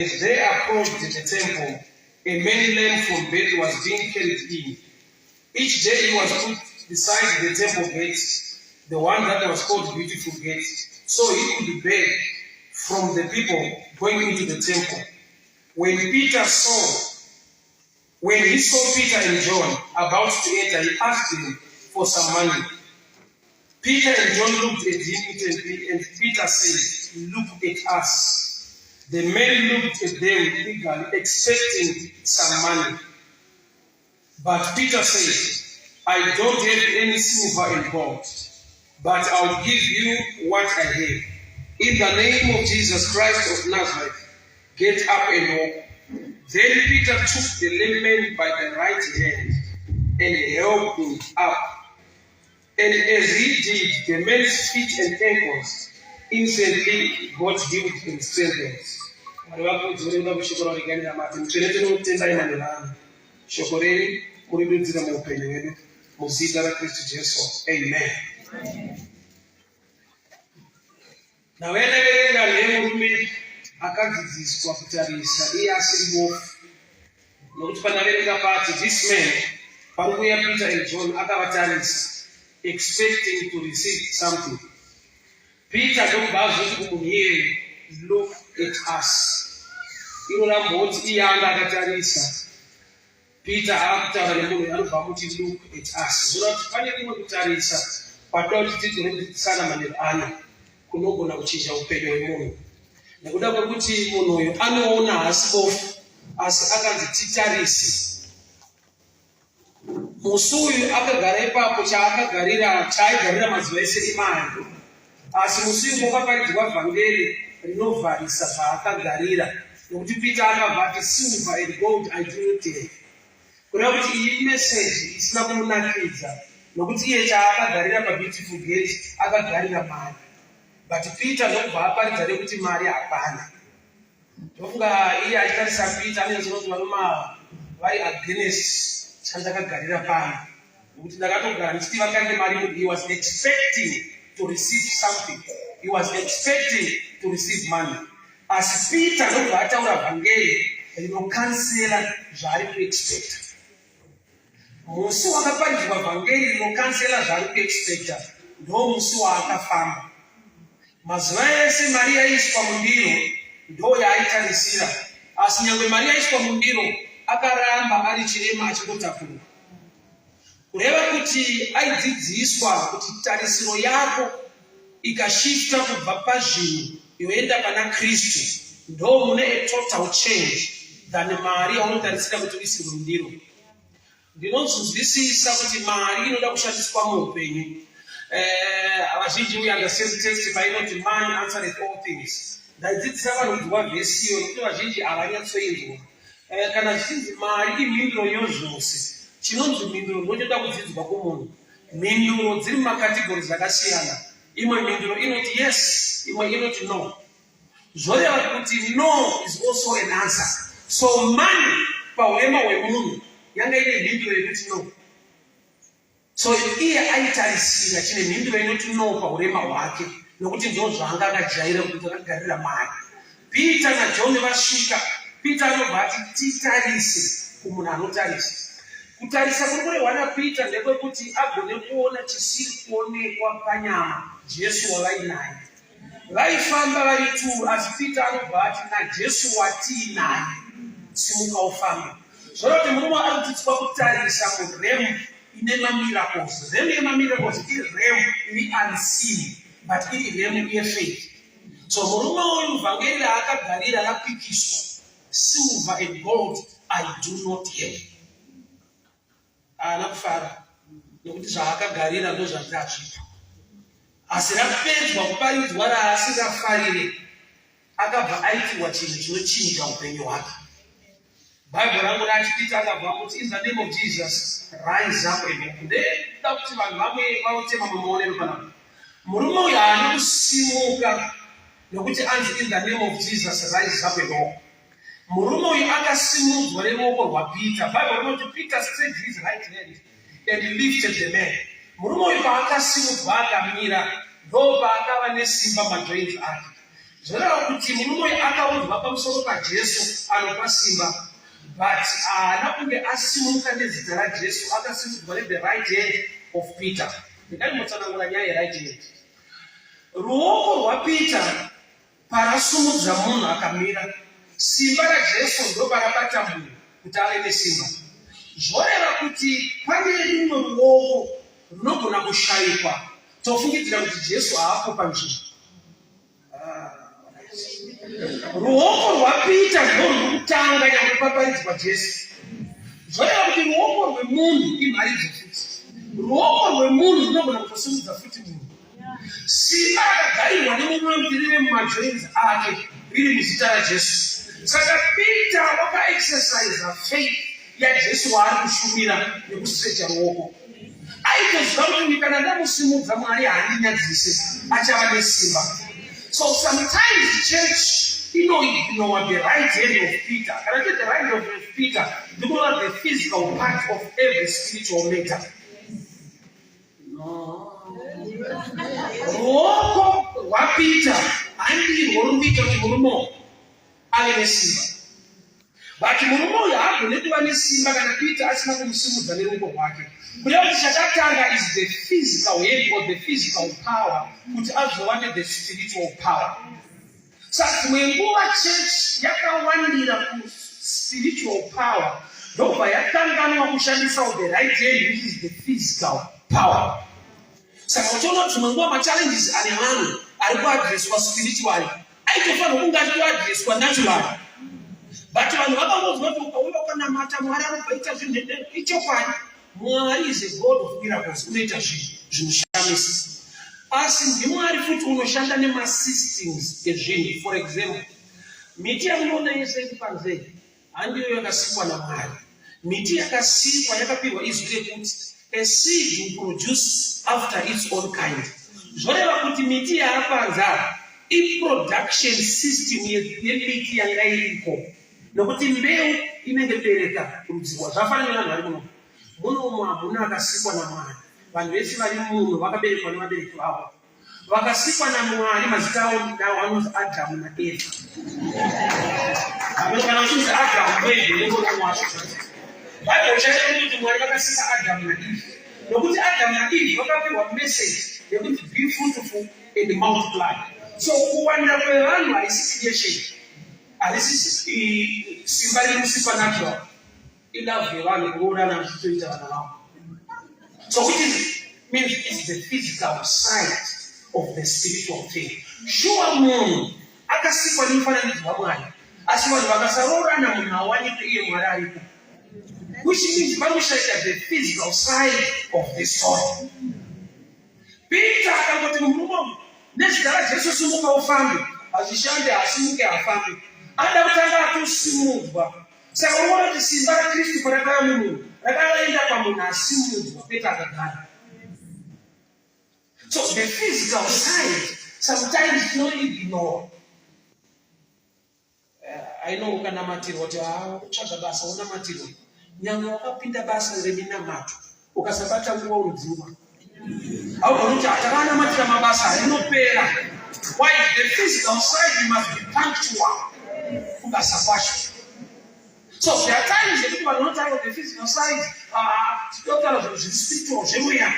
As they approached the temple, a man lame from birth was being carried in. Each day he was put beside the temple gate, the one that was called Beautiful Gate, so he could beg from the people going into the temple. When he saw Peter and John about to enter, he asked them for some money. Peter and John looked at him intently, and Peter said, "Look at us." The man looked at them eagerly, expecting some money. But Peter said, "I don't have any silver and gold, but I'll give you what I have. In the name of Jesus Christ of Nazareth, get up and walk." Then Peter took the lame man by the right hand and helped him up. And as he did, the man's feet and ankles instantly got healed and strengthened. Mwari vakudzore kuda kushoko ravo mati mutsvene. Tinotendai manheru ano, shoko renyu muridudzire muupenyu hwedu, muzita raKristu Jesu, amen. Nhau yandaverenga ndeyemurume akadzidziswa kutarisa iye asiri bofu, nokuti pandaverenga pati this man, pari kuuya Peter and John, akavatarisa expecting to receive something. Peter ndokubva azoti kumunhu iyeye, "Look at us." Iro ramboti iye anga akatarisa Peter akutaura nemunhu, anobva amuti, "Look at us." Zvoreva kuti pane kumwe kutarisa kwatoda kuti tigone kudzidzisana manheru ano kunogona kuchinja upenyu hwemunhu, nekuda kwekuti munhu uyu anoona, haasi bofu, asi akanzi titarise. Musi uyu akagara ipapo, chaakagarira, chaaigarira mazuva ese imari, asi musi uyu kwakaparidzwa vhangeri rinovharisa zvaakagarira, nokuti Peter akabva ati, "Silver and gold I do not have." Kureva kuti iyi meseji isina kumunakidza, nokuti iye chaakagarira paBeautiful Gate akagarira mari, but Peter ndokubva aparidza rekuti mari hapana. Ndofunga iye achitarisa Peter anenge kuti vanoma vari against chandakagarira pano, nokuti ndakatogara ndichiti vakarire mari. He was expecting to receive something, he was expecting to receive money, asi Peter ndobva ataura vhangeri rinokansela zvaari kuexpecta. Musi wakaparidzwa vhangeri rinokansela zvaari kuexpecta ndo musi waakafamba. Mazuva ese mari yaiswa mundiro ndo yaaitarisira, asi nyange mari yaiswa mundiro akaramba ari chirema achingotakurwa. Kureva kuti aidzidziswa kuti tarisiro yako ikashifta kubva pazvinhu yoenda pana Kristu, ndo mune a total change than mari yaunotarisira kuti uisirwe mundiro. Ndinozvinzwisisa kuti mari inoda kushandiswa muupenyu. Vazhinji we understand text painoti, "Money answereth all things." Ndaidzidzisa vanhu kunzwa vhesi iyo, nokuti vazhinji havanyatsoinzwa. Kana zvichinzi mari imhinduro yozvose, chinonzi mhinduro ndochoda kudzidzwa kumunhu. Mhinduro dziri mumacategories akasiyana. Imwe mhinduro inoti yes, imwe inoti no. Zvoreva kuti no is also an answer. So money paurema hwemunhu yanga ine mhinduro yekuti no. So iye aitarisira chine mhinduro inoti no paurema hwake, nokuti ndo zvaanga akajaira kuti akagarira mari. Peter naJohn vasvika, Peter anobva ati titarise kumunhu anotarisa. Kutarisa kuri kurehwa naPeter ndekwekuti agone kuona chisiri kuonekwa panyama, Jesu wavainaye. Vaifamba vari two, asi Peter anobva ati, "NaJesu watiinaye, simuka ufambe." Zvoreva kuti murume ari kudzidziswa kutarisa murealm ine mamiracles. Realm yemamiracles irealm iri unseen, but iri realm yefaith. So murume uyu vhangeri raakagarira rapikiswa: "Silver and gold I do not have." Haana kufara, nekuti zvaakagarira ndo zvati azvipa, asi rapedzwa kuparidzwa raasingafarire, akabva aitirwa chinhu chinochinja upenyu hwake. Bhaibheri rangu rati Peter akabva kuti, "In the name of Jesus, rise up and walk." Ndeda kuti vanhu vamwe vautema mumaonero panapa. Murume uyu haana kusimuka nokuti anzi, "In the name of Jesus, rise up and walk." Murume uyu akasimudzwa neruoko rwaPeter. Bhaibheri rinoti Peter stretched his right hand and lifted the man. Murume uyu paakasimudzwa akamira, ndo paakava nesimba majoints ake. Zvoreva kuti murume uyu akaudzwa pamusoro paJesu anopa simba, but haana kunge asimuka nezita raJesu, akasimudzwa nethe right hand of Peter. Ndinganimotsanangura nyaya yeright hand. Ruoko rwaPeter parasumudza munhu akamira, simba raJesu ndoparabata munhu kuti ave nesimba. Zvoreva kuti pane rumwe ruoko runogona kushayikwa, tofungidzira kuti Jesu haapo panzvimbo. Ruoko rwaPeter ndorwuri kutanga nyangwe paparidzwa Jesu. Zvoreva kuti ruoko rwemunhu imharidzo futi. Ruoko rwemunhu runogona kutosimudza futi munhu. Simba rakagarirwa nemurume kuti rive mumajoins ake riri muzita raJesu. Saka Peter wakaexercisa faith yaJesu waari kushumira nekustrecha ruoko. Aitoziva kuti kana ndamusimudza Mwari haandinyadzise, achava nesimba. So sometimes church inoignore the right hand of Peter. Kana toti the right hand of Peter, ndikureva the physical part of every spiritual matter. No. Ruoko rwaPeter handirwo ruri kuita kuti murume ave nesimba. But murume uyu haagone kuva nesimba kana Peter asina kumusimudza neruoko rwake. Kureva kuti chakatanga is the physical hand or the physical power kuti azova nethe spiritual power. Saka dzimwe nguva church yakawandira kuspiritual power ndokubva yakanganwa kushandisawo the right hand which is the physical power. Saka uchiona kuti dzimwe nguva machallenges ane vanhu ari kuadreswa spiritually aitofanirwa kunge achitoadreswa naturally but vanhu vakangonzwa kuti ukauya ukanamata Mwari anobva ita zvinhu ichokwadi. Mwari is a God of miracles, unoita zvinhu zvinoshamisa. Asi ndiMwari futi unoshanda nemasystems ezvinhu. For example, miti yamunoona yese iri panze handiyo yakasikwa naMwari. Miti yakasikwa yakapirwa izwi rekuti a seed will produce after its own kind. Zvoreva kuti miti yaapanze apa iproduction system yemiti yanga iriko. Nokuti mbeu inenge bereka rudzi rwa zvafanana nevanhu vari muno. Muno umu hamuna akasikwa naMwari. Vanhu vese vari muno vakaberekwa nevabereki vavo. Vakasikwa naMwari mazita avo nawo anonzi Adamu naEva. Hameno kana uchinzi Adamu maybe unenge uri wacho. Bible chairo kuti Mwari vakasika Adamu naEve. Nokuti Adamu naEve vakapiwa message yekuti be fruitful and multiply. So kuwanda kwevanhu haisi creation. Harisi simba riri supernatural. Ilove yevanhu kuroorana vachitoita vana vavo. So which is means it's the physical side of the spiritual thing. Sure munhu akasikwa nemufananidzo waMwari. Asi vanhu vakasaroorana munhu hawanikwe iye Mwari aripo. Which means panoshaika the physical side of the story. Peter akangoti murume uyu nezita raJesu simuka ufambe, hazvishande, hasimuke hafambe. Ada kutanga atosimudzwa. Saka unoona kuti simba raKristu parakauya mumunhu rakaenda pamunhu asimudzwa kwete akagara. So the physical side sometimes tinoignore. I know ukanamatirwa kuti haa kutsvaga basa wonamatirwa nyangwe wakapinda basa reminamato ukasabata nguva unodzingwa haugoni kuti takanamatira mabasa rinopera why the physical side you must be punctual kubasa kwacho so there are times yekuti vanhu vanotaura the physical side ah, tinotaura zvinhu zviri spiritual zvemweya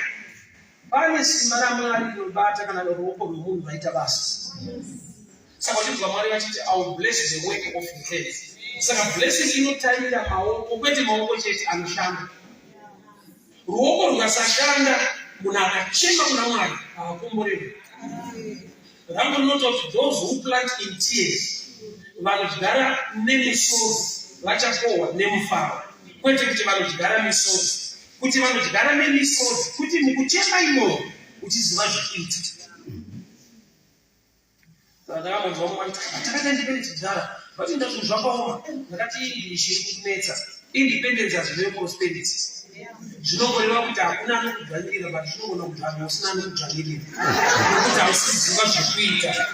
Pane simba raMwari rinobata kana ruoko rwemunhu raita basa. Saka uchinzwa Mwari vachiti I will bless the work of your hands. Saka blessing inotarira maoko kwete maoko chete anoshanda. Ruoko rukasashanda munhu akachema kuna Mwari haakomborerwi. Rangu rinoti kuti those who plant in tears vanodyara nemisodzi vachakohwa nemufaro, kwete kuti vanodyara misodzi. Kuti vanodyara nemisodzi, kuti mukuchema imomo uchiziva zvekuita. Ndakambonzwa mumwe achiti takaita independence kudhara, but inda zvinhu zvakaoma. Ndakati English iri kukunetsa. Independence hazvirevi prosperity. Zvinongoreva kuti hakuna anokudzvanyirira but zvinogona kudzvanywa usina anokudzvanyirira nekuti hausi kuziva zvekuita.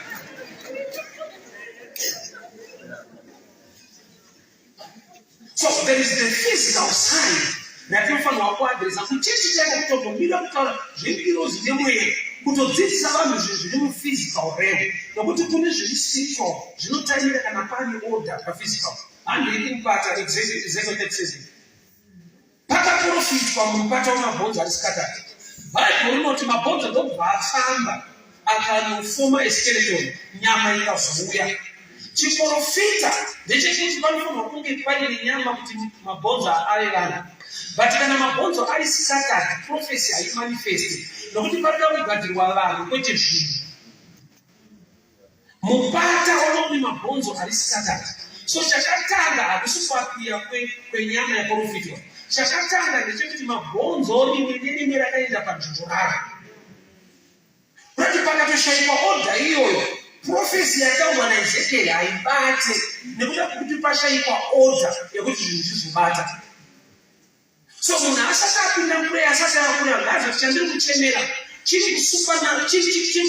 So there is the physical side ratinofanirwa kuadresa kuchechi chaiko kutombomira kutaura zvengirozi nemweya. Kutodzidzisa vanhu zvinhu zviri muphysical realm nokuti kune zviri spiritual zvinotaimira kana pane order paphysical. Handei kumupata Ezekiel 37. Pakaprofitwa mumupata wemabhonzo ari scattered. Bhaibheri rinoti mabhonzo ndokubva afamba akanofoma eskeleton, nyama ikazouya. Chiprofita ndechekuti panofanirwa kunge paine nyama kuti mabhonzo ave vanhu. But kana mabhonzo ari scattered, prophecy haimanifesti nokuti panoda kugadzirwa vanhu kwete zvinhu. Mupata wanga une mabhonzo ari scattered. So chakatanga hakusi kuapiya kwenyama yaporofitwa. Chakatanga ndechekuti mabhonzo rimwe nerimwe rakaenda panzvimbo raro. Kuti pakatoshaikwa order iyoyo, prophecy yataurwa naEzekiel haibate nekuda kwekuti pashaikwa order yekuti zvinhu zvizobata. So munhu asati apinda muprayer asati akura ngaazive kuti chandiri kuchemera chiri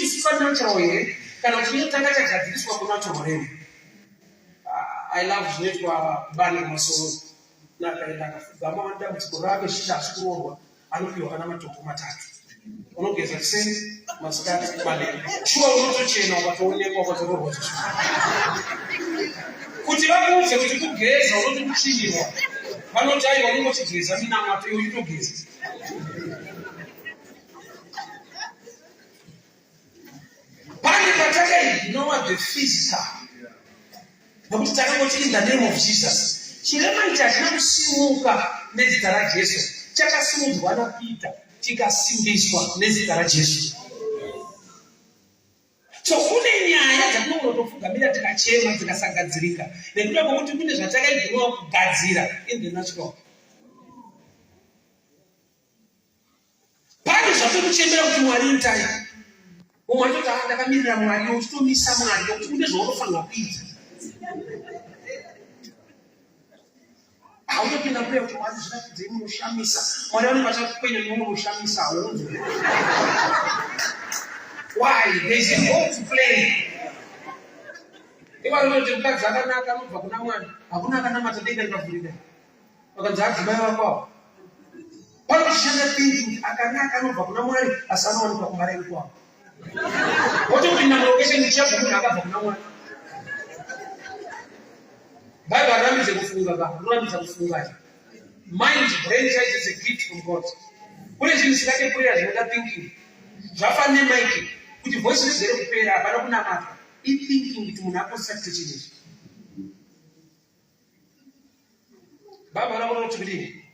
supernatural here kana kuti chinotanga chagadziriswa kunatural realm. Ah, I love zvinoitwa bani kumasoro nakaenda akafugama dambudziko rake zvichida asi kuroorwa anopiwa kana matombo matatu unogeza kuseni masikati manheru shuwa unotochena ukatoonekwa ukatoroorwa kuti vakuudze kuti kugeza unoti kuchinirwa vanoti aiwa unongochigeza minamato iwe uchitogeza pane patakaignowa the physical Nokuti takangoti in the name of Jesus. Chirema ichi hachina kusimuka nezita raJesu, chakasimudzwa naPeter chikasimbiswa nezita raJesu. So kune nyaya dzatinogona kutopfugamira tikachema dzikasagadzirika nekuda kwekuti kune zvatakaigirwa kugadzira in the natural. Pane zvatiri kuchemera kuti Mwari itai. Umwe atoti ah, ndakamirira Mwari uchitomisa Mwari nokuti kune zvaunofanirwa kuita. Hautopinda kuya kuti Mwari zviratidzei munoshamisa. Mwari vanenge vachakukwenya nemunoshamisa haunzwi. Why? There is a role to play. Ivo vanoti mukadzi akanaka anobva kuna Mwari. Hakuna akanamata denga rikavhurika. Vakanzi adzimai vako ava panoshanda thinking kuti akanaka anobva kuna Mwari asi anowanikwa kumaraini kwavo. Wotopinda mulocation uchiyabva munhu akabva kuna Mwari. Bible harambidze kufunga ka, rinorambidza kufunga. Mind, brain child is a gift from God. Kune zvinhu zvisingade prayer zvinoda thinking. Zvafanira nemic kuti voice rizere kupera hapana kunamata. I thinking kuti munhu akonstructe chinhu ichi. Baba ravo rinoti kudini?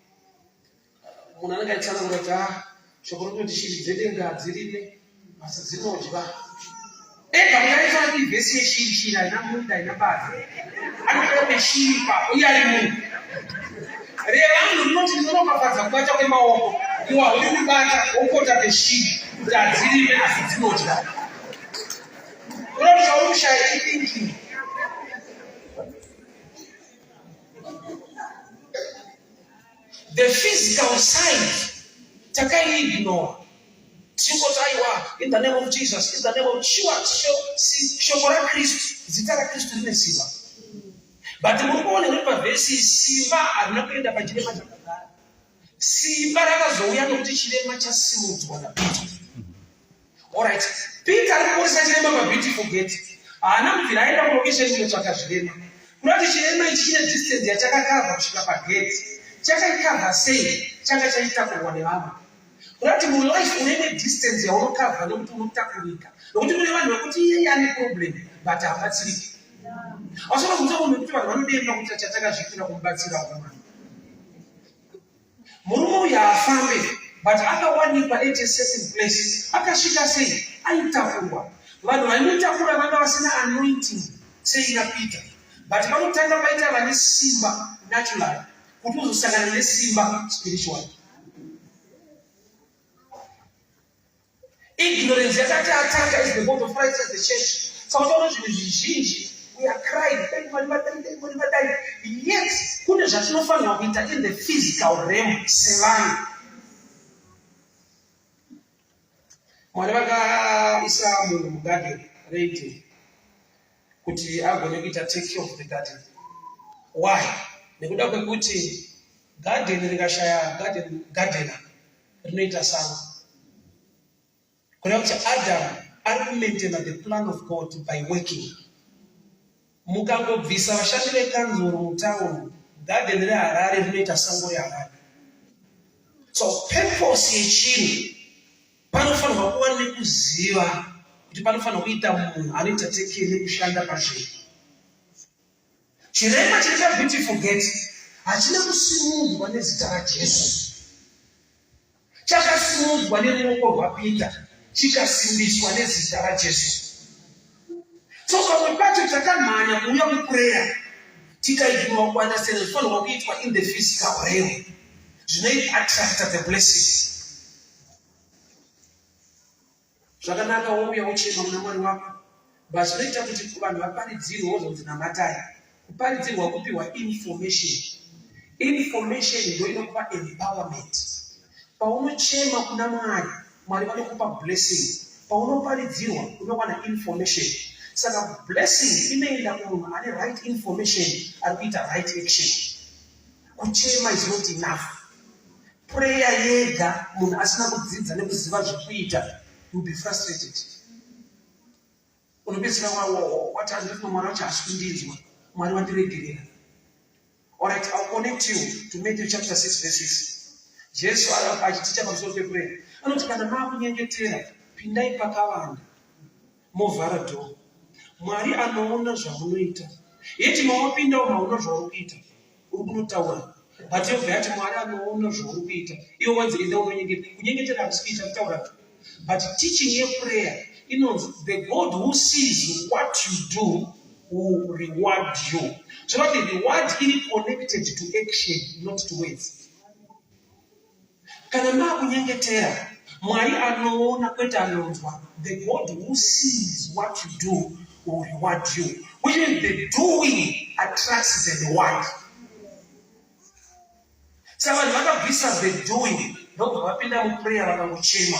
Munhu anenge achitsanangura kuti ah, shoko rinoti shiri dzedenga hadzirime asi dzinodya. Ega kuti aita kuti vhesi yeshiri shiri haina munda haina badza. Anopera peshiri ipapo iye ari munhu. Revanhu rinoti ndinoropafadza kubata kwemaoko iwe haudi kubata wopota peshiri kuti hadzirime asi dzinodya. Unoda kuti zvauri kushaya ithinking. The physical side takaiignore tichingoti aiwa in the name of Jesus, in the name of sure, shoko raKristu, zita raKristu rine simba. But muri kuona here pavhesi simba harina kuenda pachirema chakagara. Simba rakazouya nokuti chirema chasimudzwa naPeter. Alright. Peter ari kuporesa chirema paBeautiful Gate. Haana kubvira aenda kulocation kunotsvaka zvirema. Kurati chirema ichi chine distance yachakakavha kusvika pagate. Chakaikavha sei? Changa chaitakurwa nevamwe. Kurati mulife une distance yaunokavha nekuti unotakurika. Nekuti kune vanhu vekuti iyeye ane problem but haabatsiriki. Asi unobvunza munhu wekuti vanhu vanodemba kuti chatakazviitira kumubatsira akomana. Murume uyu haafambe but akawanikwa at a certain place. Akasvika sei? Aitakurwa. Vanhu vaimutakura vanga vasina anointing seina Peter. But vanotanga vaita vane simba naturally kuti uzosangana nesimba spiritually. Ignorance yakati ataka is the body of Christ as the church. Saka uchaona zvinhu zvizhinji we are crying dai Mwari vadai dai Mwari vadai yet kune zvatinofanirwa kuita in the physical realm sevanhu. Mwari vakaisa munhu mugarden reEden kuti agone kuita take care of the garden. Why? Nekuda kwekuti garden rikashaya garden gardener rinoita sango. Kureva kuti Adam ari kumaintaina the plan of God by working. Mukangobvisa vashandi vekanzuru mutown, garden reHarare rinoita sango reHarare. So purpose yechinhu panofanirwa kuva nekuziva kuti panofanirwa kuita munhu anoita take nekushanda pazvinhu. Chirema chiri paBeautiful Gate hachina kusimudzwa nezita raJesu. Chakasimudzwa neruoko rwaPeter chikasimbiswa nezita raJesu. So pamwe pacho takamhanya kuuya kuprayer tikaignora kuunderstand zvinofanirwa kuitwa in the physical realm zvinoattracta the blessing. Zvakanaka wouya wochema kuna Mwari wako but zvinoita kuti vanhu vaparidzirwe wozonzi namatai. Kuparidzirwa kupiwa information. Information ndo inokupa empowerment. Paunochema kuna Mwari, Mwari vanokupa blessing. Paunoparidzirwa unowana information. Saka blessing inoenda kumunhu ane right information ari kuita right action. Kuchema is not enough. Prayer yega munhu asina kudzidza nekuziva zvekuita you be frustrated. Unopedzisira wati andifuna Mwari wacho haasi kundinzwa, Mwari wandiregerera. Alright, I'll connect you to Matthew chapter 6 verse 6. Jesu achiticha pamusoro peprayer anoti kana maakunyengetera pindai pakavanda movhara door. Mwari anoona zvamunoita. Yeti mawapinda umaona zvauri kuita. Uri kunotaura. But yobva yati Mwari anoona zvauri kuita. Iwe wanzi enda unonyengetera. Kunyengetera hakusi kuita kutaura tu. But teaching yeprayer inonzi the God who sees what you do will reward you. Zvoreva kuti reward iri connected to action not to words. Kana makunyengetera, Mwari anoona kwete anonzwa. The God who sees what you do will reward you. Which means the doing attracts the reward. Saka vanhu vakabvisa the doing ndokubva vapinda muprayer vakangochema.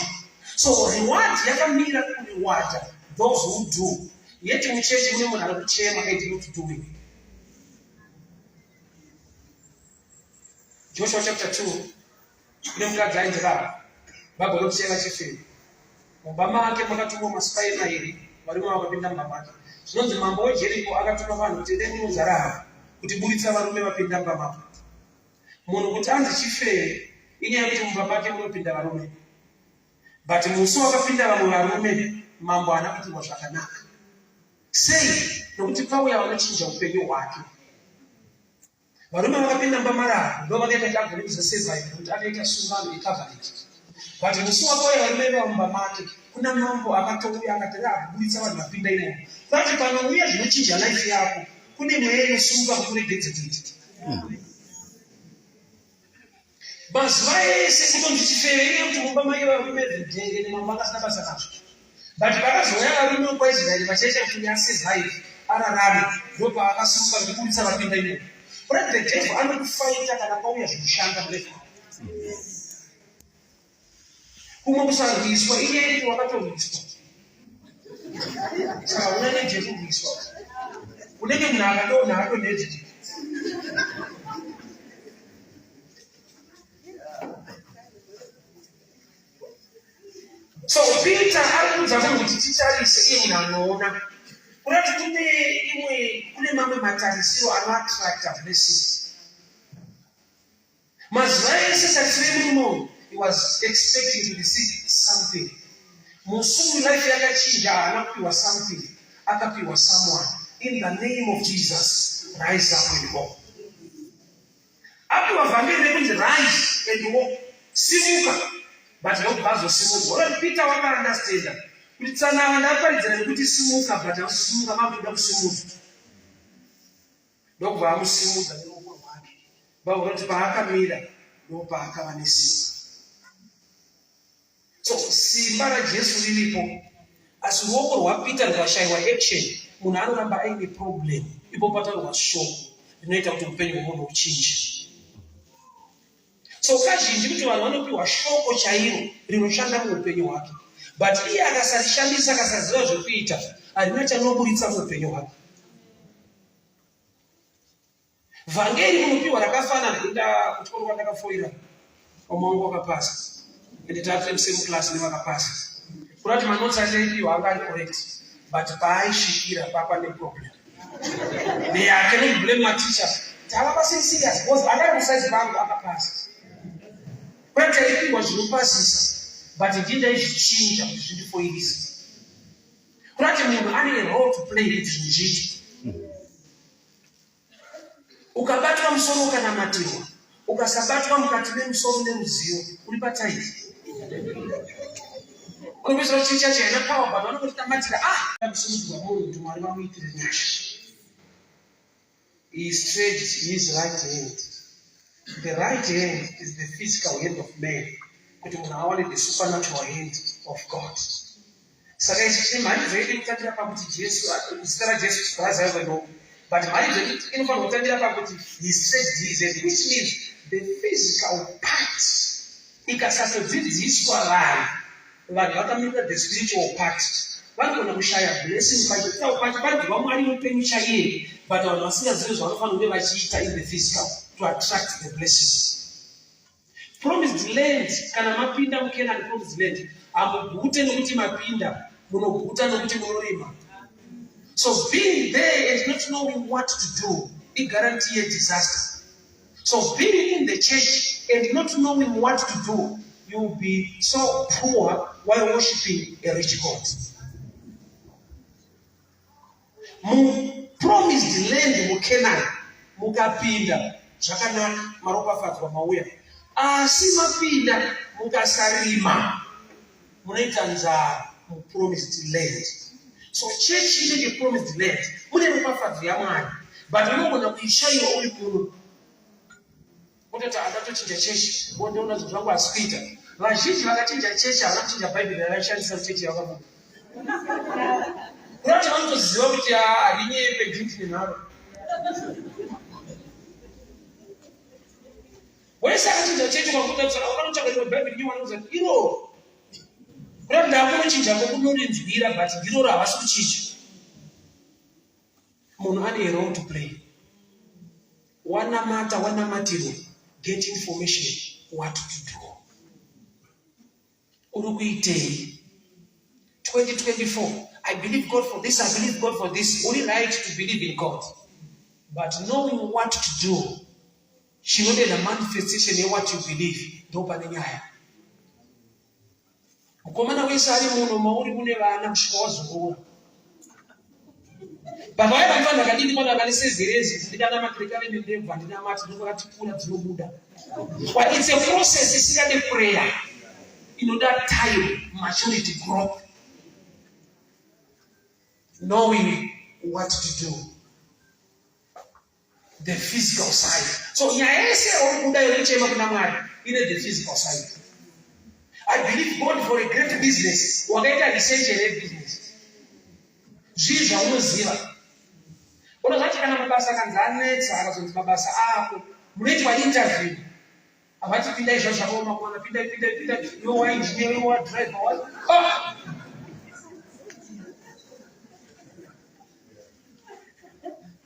So reward yakamira kurewarda those who do. Yet muchechi mune munhu ari kuchema and not doing. Joshua chapter 2 kune mukadzi ainzi Rahabhi, Bhaibheri rinoti chaiva chifeve. Mumba make makatumwa masipai mairi, varume vakapinda mumba make. Zvinonzi mambo weJeriko akatuma vanhu kuti endai munoudza Rahabhi kuti buritsa varume vapinda mumba mako. Munhu kuti anzi chifeve inyaya yekuti mumba make munopinda varume. But musi wakapinda vamwe varume mambo haana kuitirwa zvakanaka. Sei? Nokuti pauya vanochinja upenyu hwake. Varume vakapinda mumba maRahabhi ndo vakaita kuti agone kuzosurvive nekuti akaita sungano yecovenant. But musi wakauya varume ivavo mumba make kuna mambo akatouya akati Rahabhi buritsa vanhu vapinda imomo. Kwati panouya zvinochinja life yako kune mweya inosimuka kuti uregedze kuita. Mazuva ese kutonzi chifeve iye kuti mumba maiva varume everyday ende mambo anga asina basa nazvo. But pakazouya varume vekwaIsraeri vachaita kuti uyu asurvive ararame ndopaakasimuka kuti buritsa vapinda imomo. Kurati the devil anokufaita kana pauya zvekushanda mulife mako. Kumwe kusarwiswa inyaya yekuti wakatorwiswa. Saka una energy yekurwiswa. Unenge munhu akadonha adonhedzi. So Peter ari kuudza munhu kuti titarise iye munhu anoona. Kurati kune imwe kune mamwe matarisiro anoattracta blessing. Mazuva ese tarisiro yemurume uyu he was expecting to receive something. Musi uyu life yakachinja haana kupiwa something akapiwa someone. In the name of Jesus rise up and walk. Apiwa vhangeri rekunzi rise and walk, simuka but ndokubva azosimudzwa. Ora Peter wakaunderstanda kuti tsana ndaparidzira nekuti simuka but hausi simuka makutoda kusimudzwa. Ndokubva amusimudza neruoko rwake. Bhaibheri rinoti paakamira ndopaakava nesimba. So simba raJesu riripo, asi ruoko rwaPeter rukashaiwa action, munhu anoramba aine problem. Ipo pataurwa shoko rinoita kuti upenyu hwemunhu huchinje. So kazhinji kuti vanhu vanopiwa shoko chairo rinoshanda muupenyu hwake, but iye akasarishandisa akasaziva zvekuita, harina chanoburitsa muupenyu hwake. Vhangeri munopiwa rakafanana inda kuchikoro kwandakafoira vamwe vangu vakapasa ende taatiri musame class nevakapasa. Kuda kuti manotsi achaipiwa anga ari correct but paaisvikira papa neproblem. They I cannot blame my teacher. Tava vasiri serious because anga ari kusaizi vangu akapasa. Kuda kuti aipiwa zvinopasisa but ndii ndaizvichinja kuti zvindifoirisa. Kuda kuti munhu ane a role to play kuti zvinhu zviite. Ukabatwa musoro ukanamatirwa, ukasabatwa mukati memusoro neruzivo, uri pataiti. Unopedzisira chii chacho haina power but vanongoti tamatira ah kusimudzirwa munhu kuti Mwari vamuitire nyasha. He stretched his right hand. The right hand is the physical hand of man kuti munhu awane the supernatural hand of God. Saka isu tine mharidzo yedu inotangira pakuti Jesu, zita raJesu raZaiva no. But mharidzo yedu inofanira kutangira pakuti he stretched his hand, which means the physical part ikasatodzidziswa vanhu, vanhu vakamirira the spiritual part vanogona kushaya blessing pachitawo pacho panobva Mwari mupenyu chaiye, but vanhu vasingazivi zvavanofanira kunge vachiita in the physical to attract the blessing. Promised land, kana mapinda muCanaan promised land, hamugute nokuti mapinda, munoguta nokuti munorima. So being there and not knowing what to do, iguarantee disaster. So being in the church and not knowing what to do, you will be so poor while worshiping a rich God. Mupromised land muCanaan mukapinda zvakanaka maropafadzwa mauya asi mapinda mukasarima munoita nzara mupromised land. So church inenge promised land mune ropafadzo yaMwari but unogona kuishayiwa uri kuno Ototi andatochinja chechi wondiona zvinhu zvangu hasi kuita. Vazhinji vakachinja chechi havana kuchinja bhaibheri ravaishandisa muchechi yavakabuda. Kuda kuti vanotoziva kuti harinyepe ndini nenharo. Wese akachinja chechi kwakutarisa wakanotsvaka rimwe bhaibheri nyowani unoziva kuti iroro. Kuda kuti ndakunochinja kokunorinzwira but ndiroro havasi kuchinja. Munhu ane a role to play. Wanamata wanamatirwa, get information what to do. Uri kuitei? 2024 I believe God for this, I believe God for this. Uri right to believe in God. But knowing what to do, chinodena manifestation yewhat you believe, ndopane nyaya. Mukomana wese ari muno mauri mune vana kusvika wazoroora. Baba vaya vaiva ndakadini mwana vane sezerezi ndikanamatire kave nendebvu handinamati ndokakatikura dzinobuda. But it's a process isingade prayer inoda time maturity growth knowing what to do. the physical side so nyaya yese yauri kuda yekuchema kuna mwari ine the physical side i believe god for a great business wakaita research here business zvii zvaunoziva unozvati kana mabasa akanzi anetsa akazonzi mabasa ako munoitwa interview Havati pindai zva zvakaoma kuwana pindai pindai pindai iwe wa engineer iwe wa driver wa ah!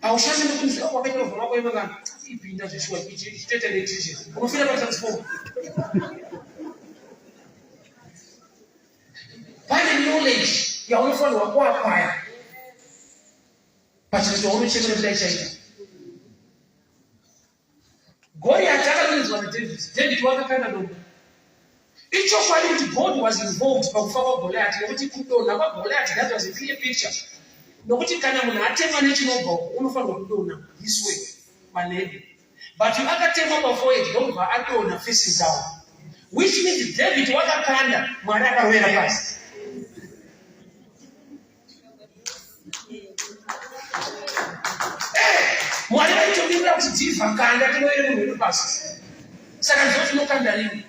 Haushandi nekuti oh, wakaita rovha rako iwe kana ipinda zveshuwa ichi chitoita electrician unofira pa transformer pane knowledge yaunofanirwa kuakwaya pachinhu chaunochemera kudai chaita Goriati akadonhedzwa naDavid. David wakakanda dombo. Ichokwadi kuti God was involved pakufa kwaGoliati nekuti kudonha kwaGoliati that was a clear picture. Nokuti kana munhu atemwa nechinobva uko unofanirwa kudonha this way manhedu. But akatemwa paforehead ndokubva adonha facing down. Which means David wakakanda Mwari akarovera pasi. Eh, Mwari vaitomirira kuti dhivha kanda tirovere munhu wedu pasi. Saka ndizvo tinokanda rini?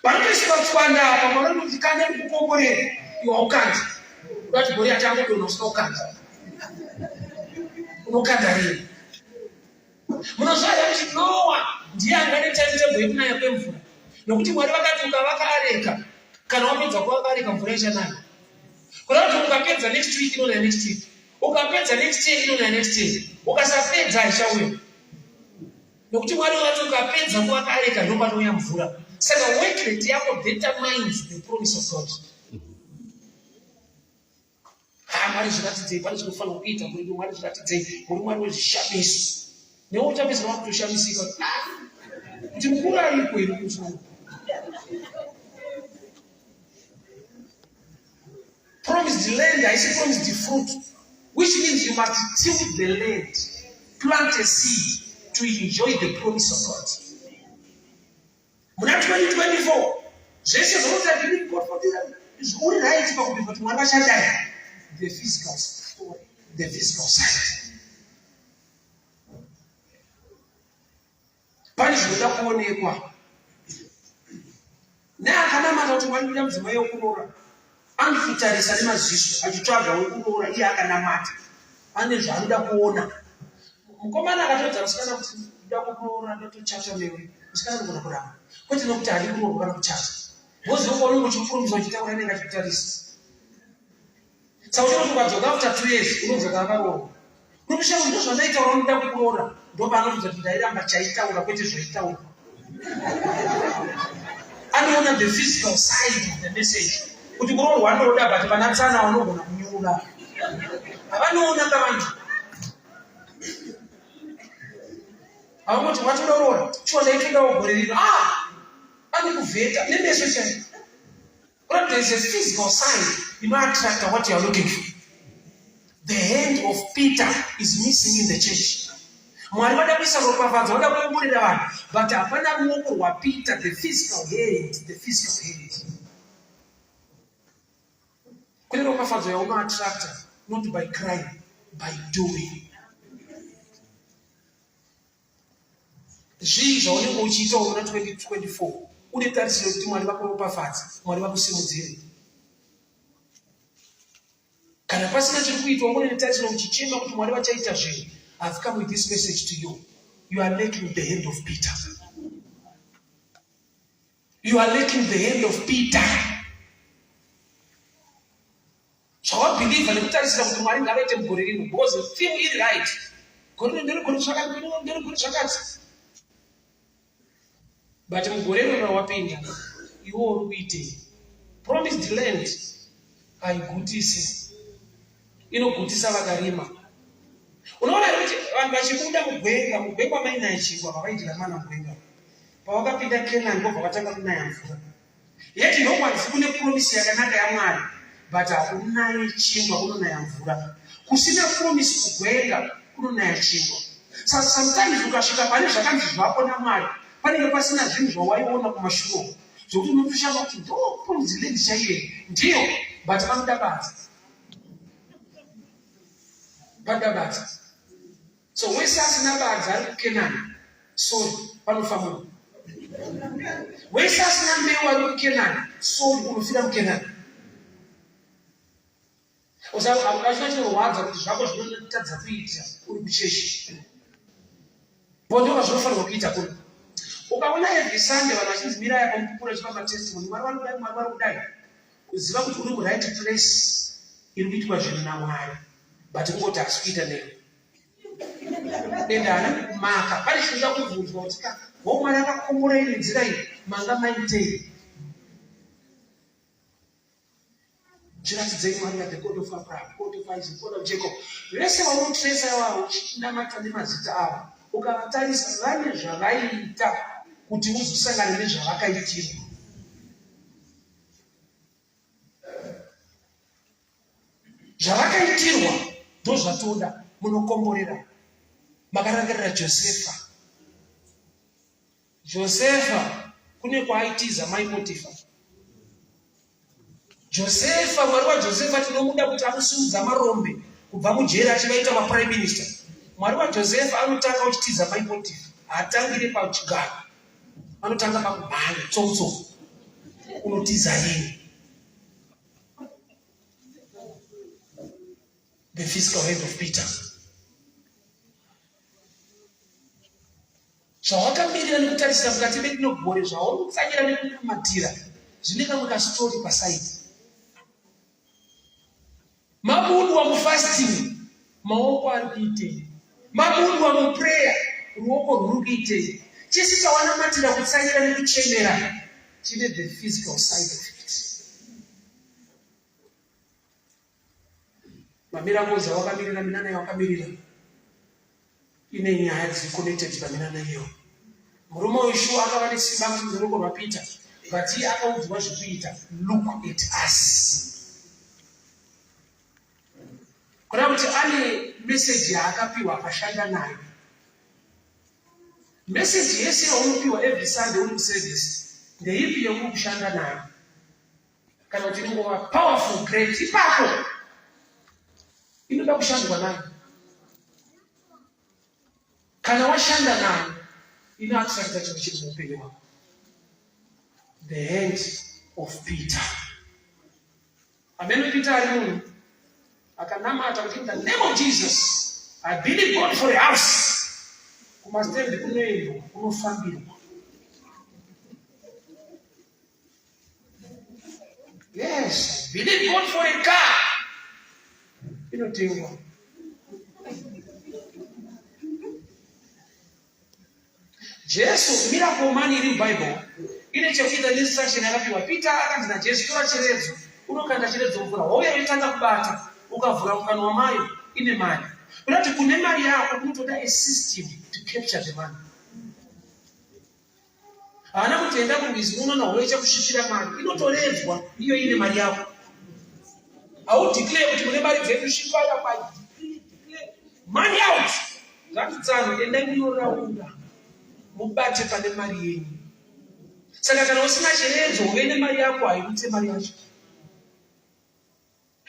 Panotoiswa tswanda apa Mwari vanoti kanda ndikukomborere iwe haukandi. Uda kuti Goriati angodonha usina kukanda. Unokanda rini? Munoziva here kuti Noa ndiye anga ane timetable yekunaya kwemvura? Nokuti Mwari vakati ukavaka areka, kana wapedza kuvaka areka mvura ichanaya. Kureva kuti ukapedza next week inonaya next week, ukapedza next year inonaya next year, ukasapedza haichauya. Nokuti Mwari vakati ukapedza kuvaka areka ndopanouya mvura. Saka work rate yako determines the promise of God. Ah, Mwari zviratidzei, pane zvinofanirwa kuita muri Mwari zviratidzei, muri Mwari wezvishamiso. Newe uchapedzisira wakutoshamisika ah, kuti mukuru ariko here kumusoro. Promised land haisi promised fruit, which means you must till the land, plant a seed to enjoy the promise of God. Muna 2024 zvese zvaunoti I believe God for this, uri right pakubelieve kuti Mwari vachadai. The physical story, the physical side. Pane zvinoda kuonekwa neakanamata kuti Mwari ndoda mudzimai wekuroora anokutarisa nemaziso achitsvaga wekuroora iye akanamata ane zvaanoda kuona mukomana akatoedza musikana kuti ndoda kuroora ndotochata newe musikana anogona kuramba kwete nokuti haadi kuroorwa kana kuchata woziva kwaunenge uchipurumisa uchitaura anenge achikutarisa saka uchinoti ukadzoka after 2 years unodzoka akaroorwa unotoshaya kuti ndozvandaitaura unoda kukuroora ndopaanokuudza kuti ndairamba chaitaura kwete zvaitaura anoona the physical side of the message kuti kuroorwa anoda but vana tsana vanogona kunyura havanoona kavanhu havangoti watoda kuroora shuwa ndaitodawo gore rino ah anokuvheta nemeso chaiyo. But there is a physical sign inoattracta what you are looking for. The hand of Peter is missing in the church. Mwari vada kuisa ropafadzo, vada kuomborera vanhu, but hapana ruoko rwaPeter, the physical hand, the physical hand. Kune ropafadzo yaunoattracta not by crying, by doing. Zvii zvaunenge uchiitawo muna 2024 une tarisiro yekuti Mwari vakuropafadze, Mwari vakusimudzire? Kana pasina chiri kuitwa ungori netarisiro uchichema kuti Mwari vachaita zvinhu, I've come with this message to you. You are lacking the hand of Peter. You are lacking the hand of Peter. Zvawabhilivha nekutarisira kuti Mwari ngavaite mugore rino because theme iri right. Gore rino nderegore zvakati, gore rino nderegore zvakati. But mugore rino rawapinda iwe uri kuitei? Promised land haigutise, inogutisa vakarima. Unoona here kuti vanhu vachibuda mugwenga, mugwenga mainaya chingwa pavaidya mana mugwenga, pavakapinda Kenani vobva vatanga kunaya mvura. Yet ndokwanzi kune promise yakanaka yaMwari but hakunaye chingwa kunonaya mvura. Kusina promise kugwenga kunonaya chingwa. Saka sometimes ukasvika pane zvakanzi zvako naMwari panenge pasina zvinhu zvawaiona kumashure uko zvekuti unotoshama kuti ndo promise land chaiyo ndiyo but vanoda badza. Vanoda badza. So wese asina badza ari kuKenani, sorry, panofa munhu. Wese asina mbeu ari kuKenani, sorry, unofira muKenani. Usachina chinorwadza kuti zvako zvinotadza kuita uri kuchechi. Bondo zvinofanirwa kuita kuno. Ukaona every Sunday vanhu vachinzi mirai apa mupupure vachipa matestimony, Mwari vari kudai, Mwari vari kudai. Kuziva kuti uri muright place iri kuitwa zvinhu naMwari, but kungoti hasi kuita newe. Ende haana kukumaka. Pane chinoda kubvunzwa kuti ka ho Mwari akakomborei nenzira iyi manga maitei? Zviratidzei Mwari the God of Abraham, God of Isaac, God of Jacob. Vese vaunotresa ivavo uchinamata nemazita avo ukavatarisa vane zvavaiita kuti uzosangana nezvavakaitirwa. Zvavakaitirwa ndozvatoda munokomborera makarangarira Josefa. Josefa kune kwaaitiza mai Potifa. Josefa, Mwari waJosefa tinomuda kuti anosimudza marombe kubva mujeri achivaita maprime minister. Mwari waJosefa anotanga uchitiza mai Potifa, haatangire pachigaro, anotanga pakumhanya tsotso, unotiza yini? The physical hand of Peter. Zvawakamirira nekutarisira mukati merino gore zvauri kutsanyira nekunamatira zvine kamwe kastori pasaidi. Mabudwa mufasting maoko ari kuitei? Mabudwa muprayer ruoko rwuri kuitei? Chese chawanamatira kutsanyira nekuchemera. Tine the physical side of it. Mamiracles awakamirira, minana yawakamirira ine nyaya dziri connected paminana iyo. Murume uyu shuwa akava nesimba kusimudza ruoko rwaPeter, but iye akaudzwa zvekuita. Look at us. Kuda kuti ane message yaakapiwa akashanda nayo. Message yese yaunopiwa every Sunday uri muservice ndeipi yauri kushanda nayo? Kana kuti inongova powerful great ipapo inoda kushandwa nayo. Kana washanda nayo inoattracta chinhu chiri muupenyu hwako. The hand of Peter. Ameno Peter ari munhu akanamata kuti in the name of Jesus I believe God for a house. Kumastendi kunoendwa kunofambirwa. Yes, believe God for a car. Inotengwa. Jesu miracle money iri muBible ine chekuita neinstruction yakapiwa Peter. Akanzi naJesu, tora chiredzo unokanda chiredzo mvura, wauya yotanga kubata, ukavhura mukanwa mayo ine mari. Kunoti kune mari yako kunotoda a system to capture the money. Haana kuti enda kurwizi unoona hove ichakusvipira mari, inotoredzwa iyo ine mari yako. Haudeclare kuti mune mari dzedu svipaya pa declare money out. Zvanzi endai munoraura mubate pane mari yenyu. Saka kana usina chiredzo uve nemari yako hairutse mari yacho.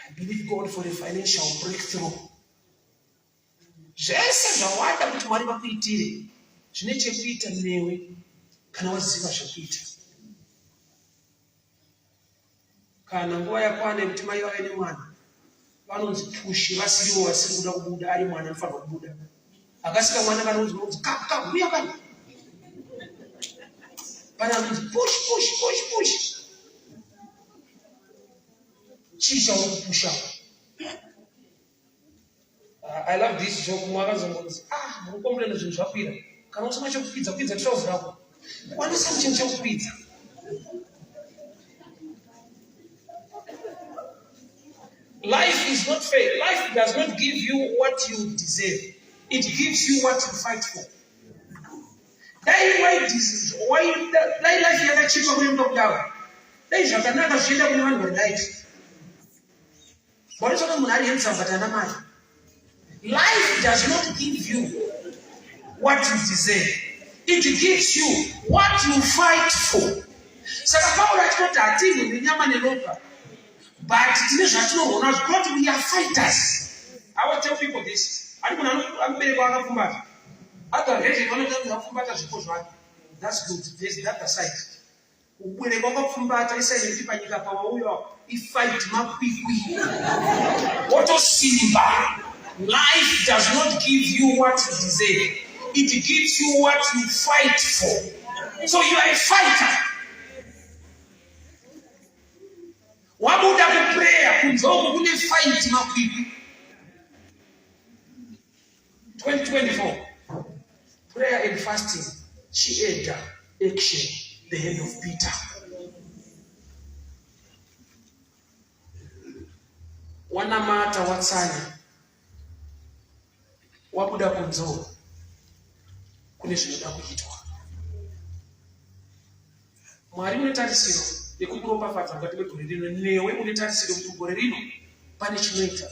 I believe God for a financial breakthrough. Zvese zvawada kuti Mwari vakuitire zvine chekuita newe kana waziva zvekuita. Kana nguva yakwana yekuti mai vave nemwana vanonzi pushi vasiriwo vasiri kuda kubuda ari mwana anofanirwa kubuda akasika mwana kanonzi unonzi ka ka huya kana pane anonzi push push push push chii chauri kupusha? I love this joke. Mumwe akazongonzi, ah, muri kukomplaina zvinhu zvakwira. Kana usina chekukwidza, kwidza trouser rako. Wanisa chinhu chekukwidza. Life is not fair. Life does not give you what you deserve. It gives you what you fight for. Dai wai life yakachipa kuenda kudaro. Dai zvakanaka zvichienda kune vanhu vari right. Wanotsvaka munhu ari handsome but ana mari. Life does not give you what you deserve. It gives you what you fight for. Saka Pauro achitoti hatirwi nenyama neropa but tine zvatinorwa nazvo kuti we are fighters. I will tell people this. Ani munhu anoberekwa akapfumbata. Other version vanoti akapfumbata zvipo zvake. That's good. There's the other side. Kuberekwa kwapfumbata isai nekuti panyika pawauya ifight makwikwi wotosimba. Life does not give you what you deserve. It gives you what you fight for. So you are a fighter. Wabuda kuprayer kunze uko kune fight makwikwi. 2024 prayer and fasting chieda action the hand of Peter. Wanamata, watsanya, wabuda kunze kune zvinoda kuitwa. Mwari une tarisiro yekukuropafadza mukati megore rino, newe une tarisiro kuti mugore rino pane chinoita.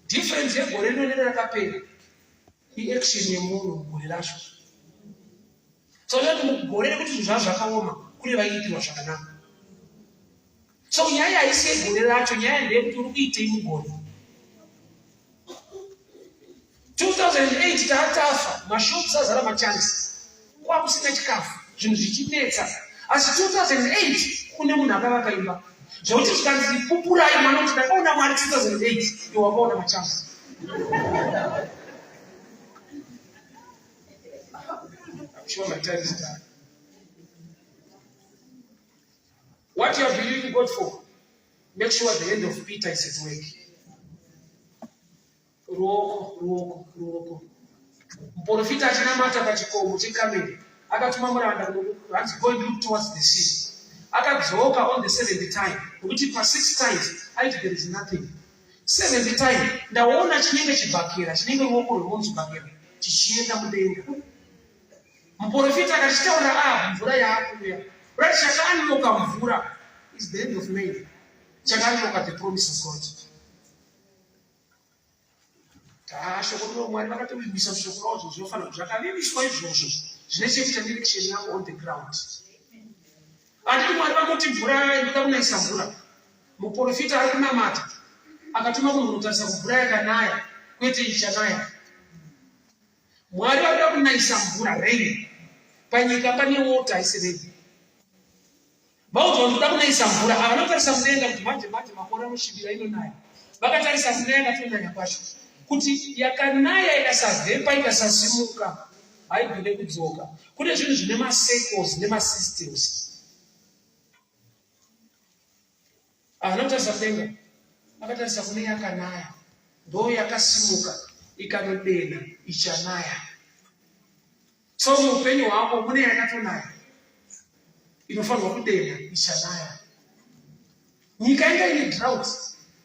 Difference yegore rino nerakapera iaction yemunhu mugore racho. So kuti mugore rekuti zvinhu zvazvo zvakaoma kune vaiitirwa zvakanaka. So nyaya haisi yegore racho, nyaya ndeyekuti uri kuitei mugore. 2008 taatafa, mashops azara machansi, kwakusina chikafu, zvinhu zvichinetsa. Asi 2008 kune munhu akavaka imba zvekuti zvikanzi pupurai mwana kuti ndakaona Mwari 2008, iwe wakaona machansi. I'm sure my time is done. What you are believing God for, make sure the hand of Peter is at work. Ruoko, ruoko, ruoko. Muprofita achinamata pachikomo cheKameri akatuma muranda hanzi go and look towards the sea. Akadzoka on the seventh time, nokuti pa-six times aiti there is nothing. Seventh time, ndaona chinenge chibhakera, chinenge ruoko rwemunhu chibhakera, chichienda mudenga. Muprofita akati chitaurira Ahabhu mvura yaakuuya. Right, chakaunlocka mvura is the hand of man. Chakaunlocka the promise of God. Ah, shoko rino Mwari vakatovimbisa shoko ravo zvinofanira zvakavimbiswa izvozvo zvine chekuita neaction yako on the ground. Handiti Mwari vanoti mvura inoda kunayisa mvura. Muprofita ari kunamata akatuma munhu kunotarisa kumvura yakanaya kwete ichanaya. Mwari vanoda kunayisa mvura rain panyika pane water haisi rain. Vaudzwa kuti kuda kunayisa mvura havana kutarisa mudenga kuti manje manje makore anosvibira inonaya. Vakatarisa mvura yakatonaya kwacho kuti yakanaya ikasavhepa ikasasimuka haigone kudzoka. Kune zvinhu zvine macycles nemasystems. Haana kutarisa kudenga, akatarisa kune yakanaya, ndo yakasimuka ikanodenha ichanaya. So muupenyu hwako mune yakatonaya inofanirwa kudenha ichanaya. Nyika inga ine drought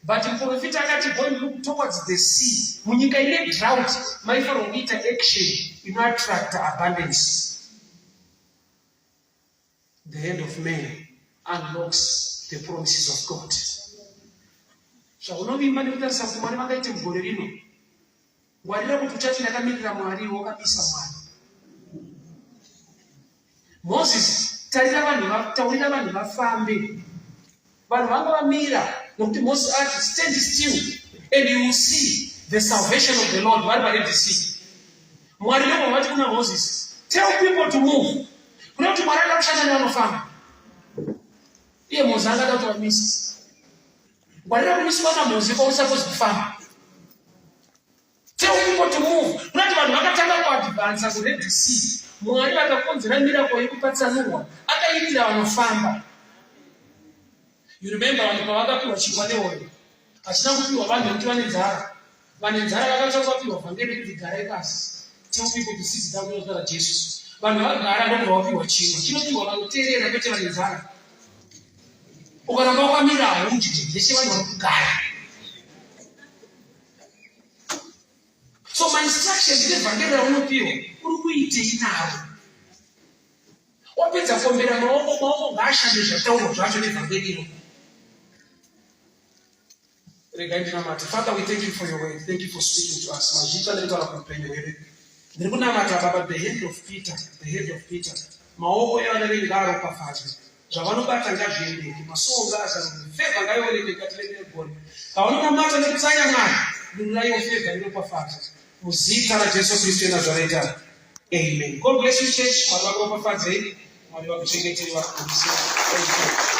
but muprofita akati go and look towards the sea. Munyika ine drought maifanirwa kuita action inoattracta abundance. The hand of man unlocks the promises of God. Zvaunovimba nekutarisa kuti Mwari vangaite mugore rino, ngwarira kuti uchati ndakamirira Mwari wakamisa Mwari. Moses, tarira vanhu, taurira vanhu vafambe. Vanhu vanga vamira nokuti Moses ati stand still and you will see the salvation of the Lord vari paRed Sea. Mwari ndobva vati kuna Moses, tell people to move. Kuna kuti Mwari anoda kushanda nevanofamba. Iye Moses angada kuti vamise. Ngwarira kumiswa naMoses pauri supposed kufamba. Tell people to move. Kuna kuti vanhu vakatanga kuadvansa kuRed Sea. Mwari vakakonzera miracle yekupatsanurwa akaitira vanofamba. You remember vanhu pavakapiwa chingwa nehove hachina kupiwa vanhu nekuti vane nzara. Vane nzara vakatanga vapiwa vhangeri rekuti garai pasi. Tell people to sit down nezita raJesu. Vanhu vagara ndokubva vapiwa chingwa. Chinopiwa vanoteerera kwete vane nzara. Ukaramba wakamira haudyi, ndechevanhu vari kugara. So my instructions nevhangeri raunopiwa uri kuitei naro? Wapedza kuombera maoko, maoko ngaashande zvataurwa zvacho nevhangeri iro. Regai ndinamate. Father, we thank you for your word. Thank you for speaking to us. Mazvita nekutaura kuupenyu hwedu. Ndiri kunamata Baba, the hand of Peter, the hand of Peter. Maoko evana venyu ngaaropafadzwe. Zvavanobata ngazviendeke, masuo ngaazarurwe, favour ngaioneke mukati medu negore. Pavanonamata nekutsanya Mwari, dururaiwo favour neropafadzo. Muzita raJesu Kristu weNazareta. Amen. God bless you church. Mwari vakuropafadzei. Mwari vakuchengetei vakukurisei. Thank you.